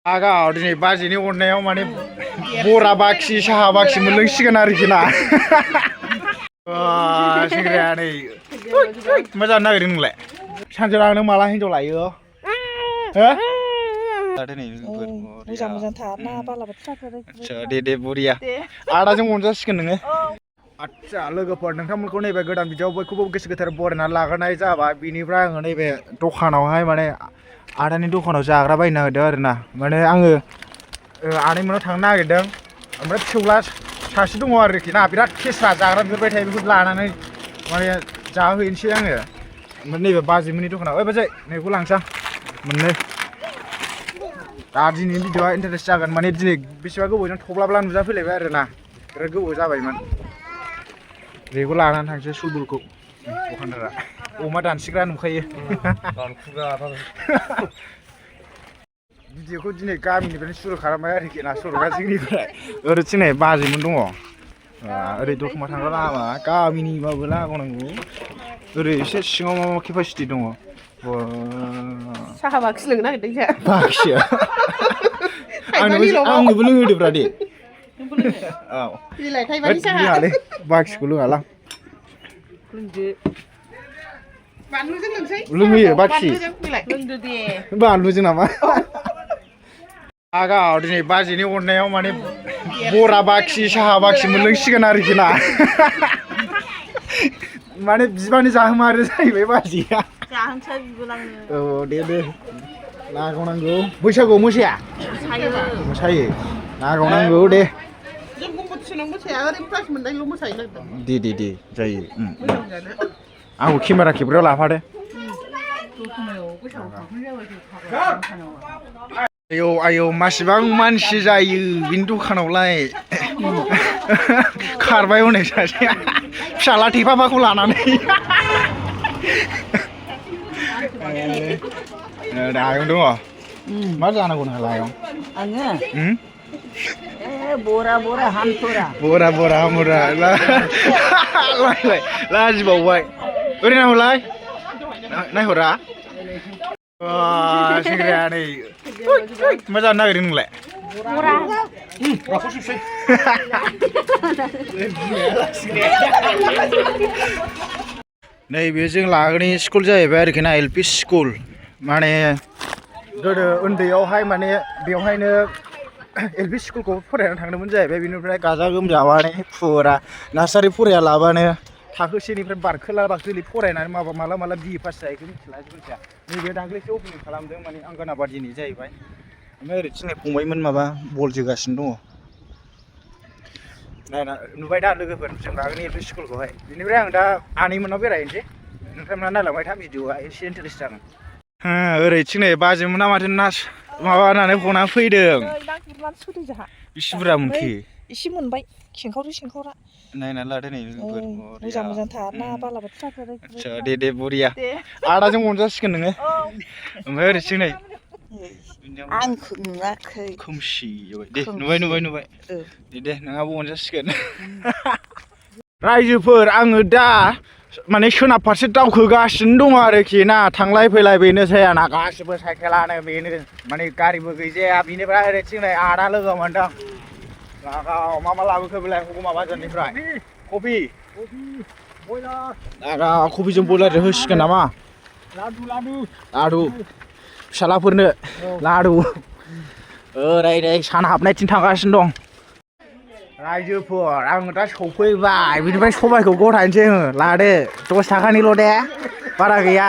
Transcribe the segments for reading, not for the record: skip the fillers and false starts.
आगाव दिनै बाजिनि अननायाव माने बरा बाखि साहा बाखि मोनलोंसिगोन आरोखि ना सेंग्राया नै मा जानो नागिरदों नोंलाय सानजौनाव नों माला हिनजाव लायो हो मोजां मोजांथार ना बालाबाथियाफोर दे बरिया आदाजों अनजासिगोन नोङो आच्छा लोगोफोर नोंथांमोनखौ नैबे गोदान भिडिअआव बयखौबो गोसो गोथार बरायनानै लाग्रोनाय जाबाय बिनिफ्राय आङो नैबे दखानावहाय माने आदानि दखानाव जाग्रा बायनो नागिरदों आरोना माने आङो आनैमोनाव थांनो नागिरदों ओमफ्राय फिसौला सासे दङ आरोखि ना बिराद केसरा जाग्रा बिहरबाय थायो बेखौ लानानै माने जाहोहैनोसै आङो ओमफ्राय नैबे बाजैमोननि दखानाव ओइ बाजै नैखौ लांसां मोननै दा दिनैनि भिडिअआ इन्टारेस्ट जागोन माने दिनै बेसेबा गोबावजों थब्लाब्ला नुजाफैलायबाय आरोना बिराद गोबाव जाबायमोन बेखौ लानानै थांसै सुलबुलखौ दखानदारा अमा दानसिग्रा नुखायो भिडिअखौ दिनै गामिनिफ्रायनो सुरु खालामबाय आरोखि ना सर'गा जोंनिफ्राय ओरैथिं नै बाजैमोन दङ ओरै दतमा थांग्रा लामा गामिनिबाबो लागावनांगौ ओरै एसे सिङाव मा मा केपासिटि दङ साहा बाखि लोंनो नागिरदों जोंहा बाखिया आंनोबो लोंहोदोब्रा दे औ बिलाइ थाइबानि साहा बाखिखौ लोङालां लोंदो बानलुजों लोंसै लोंहोयो बाखि लोंदो दे बानलुजों नामा आगाव दिनै बाजिनि अननायाव माने बरा बाखि साहा बाखि मोनलोंसिगोन आरोखि ना माने बिबानि जाहोमारो जाहैबाय बाजिया जाहोनसै बिबोलांनो औ दे लागावनांगौ बैसागुआव मोसाया मोसायो लागावनांगौ दे जों कम्पिटिसनाव मोसाया ओरैनो प्राइज मोननायल' मोसायो नागिरदों दे जायो आंखौ केमेरा खेबग्रायाव लाफादो आयौ मासिबां मानसि जायो बिनि दखानावलाय खारबाय हनै सासेया फिसाला थेफाफाखौ लानानै आयं दङ मा जानांगौ नोंहालाय आयं आङो बरा हामथरा बरा हामथरा लाजिबावबाय ओरै नाहरलाय नायहरा सेंग्राया नै मा जानो नागिरदों नोंलाय नैबे जों लागोनि स्कुल जाहैबाय आरोखि ना एल पि स्कुल माने गोदो उन्दैयावहाय माने बेवहायनो एल पि स्कुलखौ फरायनानै थांदोंमोन जाहैबाय बेनिफ्राय गाजा गोमजा माने फुरा नार्सारि फराया लाबानो थाखोसेनिफ्राय बारखोला फरायनानै माला बिए पास जाहैखो मिथिया नैबे दाख्लैसो अपेनिं खालामदों माने अंगनाबादिनि जाहैबाय ओमफ्राय ओरै थिंनाय फंबायमोन माबा बल जोगासिनो दङ नायना नुबाय दा लोगोफोर जों लागोनि एल पि स्कुलखौहाय बेनिफ्राय आं दा आनैमोनाव बेरायनोसै नोंथांमोना नायलांबाय था भिडिअआ एसे इन्टारेस्ट जागोन ओरै थिंनाय बाजैमोना माथो ना माबानानै हना फैदों बेसे बुरजा मोनखो एसे मोनबाय सिंखावरा नायनानै लादो नै मोजां मोजांथार ना बालाबाथियाफोर दे बरिया आदाजों अनजासिगोन नोङो ओमफ्राय ओरै थिंनाय आं नुवाखै खोमसि दे नुबाय दे नोंहाबो अनजासिगोन रायजोफोर आङो दा माने सोनाब फारसे दावखोगासिनो दङ आरोखि ना थांलाय फैलाय बेनोसै आंना गासिबो साइकेलानो बेनो माने गारिबो गैजाया बिनिफ्राय ओरै थिंनाय आदा लोगो मोनदों मा लाबोखो बेलाय माबाजोंनिफ्राय कफि कफिजों बयलारजों होसिगोन नामा लादु फिसालाफोरनो लादु ओरै सान हाबनायथिं थांगासिनो दं रायजोफोर आङो दा सफैबाय बिनिफ्राय सबायखौ गथायनोसै लादो 10 थाखानिल' दे बारा गैया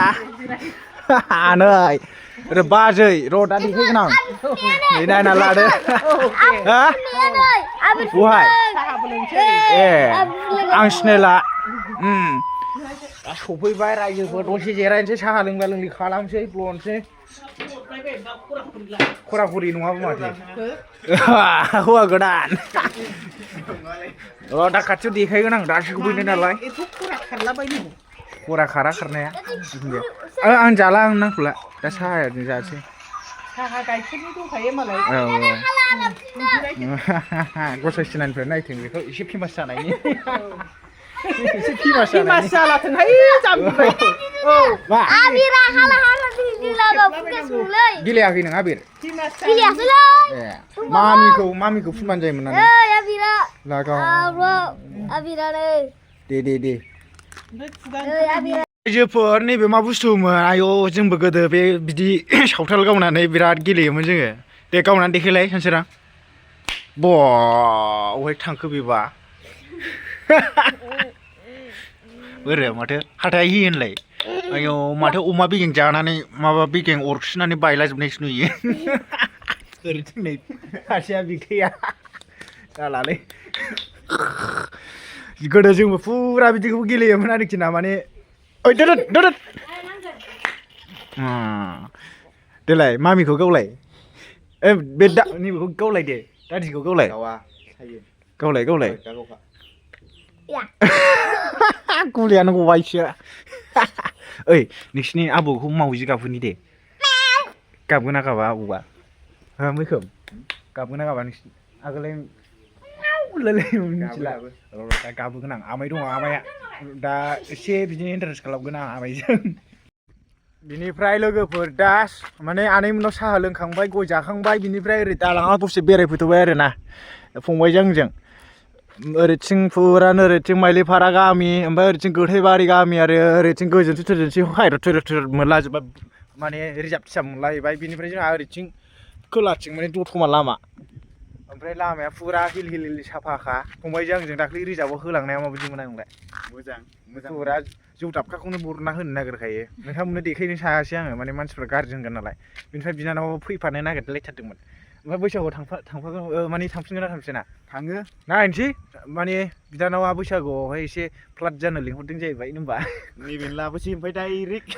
नै ओरै बाजै र' दा देखायगोन आं नै नायना लादो बहाय आं सिनायला दा सफैबाय रायजोफोर दसे जिरायनोसै साहा लोंला लोंलि खालामसै ब्लनोसै खराखरि नङाबो माथो हौवा गोदान दा खाथियाव देखायगोन आं दासो सफैनाय नालाय खरा खारा खारनाया आं जाला आं नांथ'ला दा साहाजों जानोसै साहा गाइखेरनि दंखायो मालाय गसाइ सिनानिफ्राय नायथों बेखौ एसे फेमास जानायनि फेमास जालाथोंहाय जाम्बिबाय मा Abira hala dilaga fugas mulai. गेलेयाखै नों आबिर Giliasulai. मामिखौ फुनबानो जायोमोन ना Abira. लागाव Abira deh. दे Abira. आइजोफोर नैबे मा बुस्थुमोन आयौ जोंबो गोदो बे बिदि सावथाल गावनानै बिराद गेलेयोमोन जोङो दे गावनानै देखायलाय सानसोरां बहाय थांखो बेबा बोरो माथो हाथाय होयो होनलाय आयौ माथो अमा बेगें जानानै माबा बेगें अरखिनानै बायलाजोबनायसो नुयो ओरैथिं नै सासेया बिगथैया जालालै गोदो जोंबो फुरा बिदिखौ गेलेयोमोन आरोखि ना माने ओइ दोद देलाय मामिखौ गावलाय ए बे नैबेखौ गावलाय दे दादिखौ गावलाय गावलाय Ya. गुलियानो गबायसो ओइ नोंसिनि आबौखौ मावजि गाबहोनि दे गाबगोन ना गाबा आबौआ हो मैखोम गाबगोन ना गाबा नोंसिनि आगोलाय मिथिला दा गाबोगोन आं आमाय दङ आमाया दा एसे बिदिनो इन्टारेस्ट खालामगोन आं आमायजों बिनिफ्राय लोगोफोर दा माने आनैमोननाव साहा लोंखांबाय गय जाखांबाय बिनिफ्राय ओरै दालाङाव दसे बेरायफैथ'बाय आरो ना फंबायजों आंजों ओरैथिं फुरानो ओरैथिं माइलिपारा गामि ओमफ्राय ओरैथिं गोथैबारि गामि आरो ओरैथिं गोजोनथि थोजोनथि हायरद थैरद मोनलाजोब्बाय माने रिजार्भ थिसाब मोनलाजोब्बाय बिनिफ्राय जोंहा ओरैथिं खोलाथिं माने दतमा लामा ओमफ्राय लामाया फुरा हिल साफाखा फंबायजों आंजों दाख्लै रिजार्भआव होलांनाया माबायदिमोन आंलाय मोजां फुरा जौ दाबखाखौनो बरना होनो नागिरखायो नोंथांमोननो देखायनो सायासै आङो माने मानसिफ्रा गाज्रि होनगोन नालाय बिनिफ्राय बिनानावा फैफानो नागिरलायथारदोंमोन ओमफ्राय बैसागुआव थांफागोन माने थांफिनगोन ना थांफिना थाङो नायनोसै माने बिनानावा बैसागुआवहाय एसे फ्लाट जानो लिंहरदों जाहैबाय होनबा नैबेनो लाबोसै ओमफ्राय डाइरेक्ट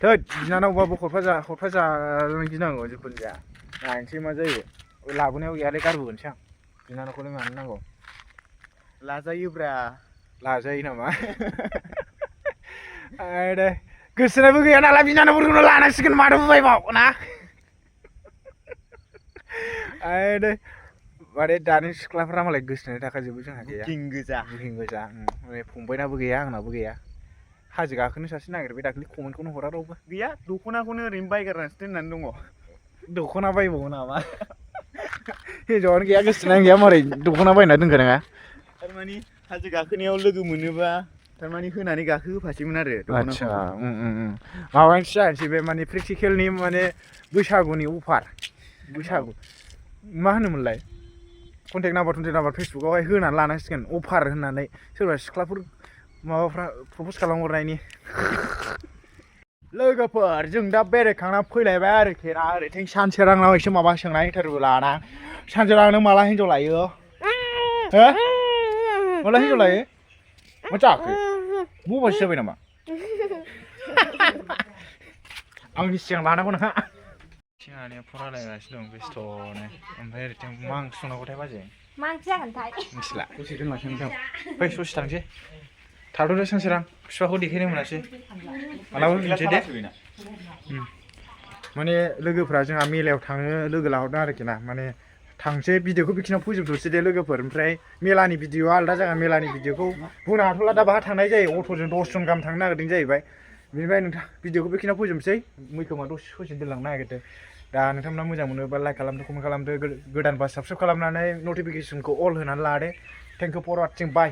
थोद बिनानावबाबो हरफा जानो गिनांगौ जिखुनु जाया नायनोसै मा जायो लाबोनायाव गैयालाय गारबोगोनसै आं बिनानावखौलाय मानो नांगौ लाजायो नामा दे गोसोनायबो गैया नालाय बिनानावफोरखौनो लानांसिगोन माथो बुबायबाव ना दे माने दानि सिख्लाफ्रा मालाय गोसोनाय थाखाजोबो जोंहा गैया बुकिं गोजा माने फंबायनाबो गैया आंनाबो गैया हाजो गाखोनो सासे नागिरबाय दाख्लै कमेन्टखौनो हरा रावबो गैया दख'नाखौनो ओरैनो बायगारनासो दोननानै दङ दख'ना बायबावो नामा हिनजावानो गैया गोसोनायानो गैया मारै दख'ना बायना दोनखो नोङा थारमानि हाजो गाखोनायाव लोगो मोनोबा थारमानि होनानै गाखोहोफासैमोन आरो आदसा माबानिसो जानोसै बे माने प्रेक्टिकेलनि माने बैसागुनि अफार बैसागु मा होनोमोनलाय कन्टेक्ट नाम्बार फेसबुकावहाय होनानै लानांसिगोन अफार होननानै सोरबा सिख्लाफोर माबाफ्रा प्रप'ज खालामहरनायनि लोगोफोर जों दा बेरायखांना फैलायबाय आरोखि ना ओरैथिं सानसोरांनाव एसे माबा सोंनाय इन्टारभिउ लाना सानसोरां नों माला हिन्जाव लायो हो माला हिन्जाव लायो मा जाखो बबासो जाबाय नामा आंनि सिगां लानांगौ नोंहा सिगांनिया फरायलायगासिनो दं बेस्थ'नो ओमफ्राय ओरैथिं मा ओंख्रि संनांगौथाय बाजै मा ओंख्रि जागोनथाय मिथिला दसे दोनलांसै नोंथां फै ससे थांसै थाथ'दो सानसोरां बिफाखौ देखायनो मोनासै मालाबा फैनोसै दे माने लोगोफ्रा जोंहा मेलायाव थांनो लोगो लाहरदों आरोखि ना माने थांसै भिडिअखौ बेखिनियाव फोजोबथ'सै दे लोगोफोर ओमफ्राय मेलानि भिडिअआ आलदा जागोन मेलानि भिडिअखौ बुंनो हाथ'ला दा बाहा थांनाय जायो अट'जों 10 जन गाहाम थांनो नागिरदों जाहैबाय बेनिफ्राय नोंथां भिडिअखौ बेखिनियाव फोजोबसै मैखोमा दसे ससे दोनलांनो नागिरदों दा नोंथांमोना मोजां मोनोबा लाइक खालामदो कमेन्ट खालामदो गोदानबा साबस्क्राइब खालामनानै नटिफिकेसनखौ अल होनानै लादो thank you for watching bye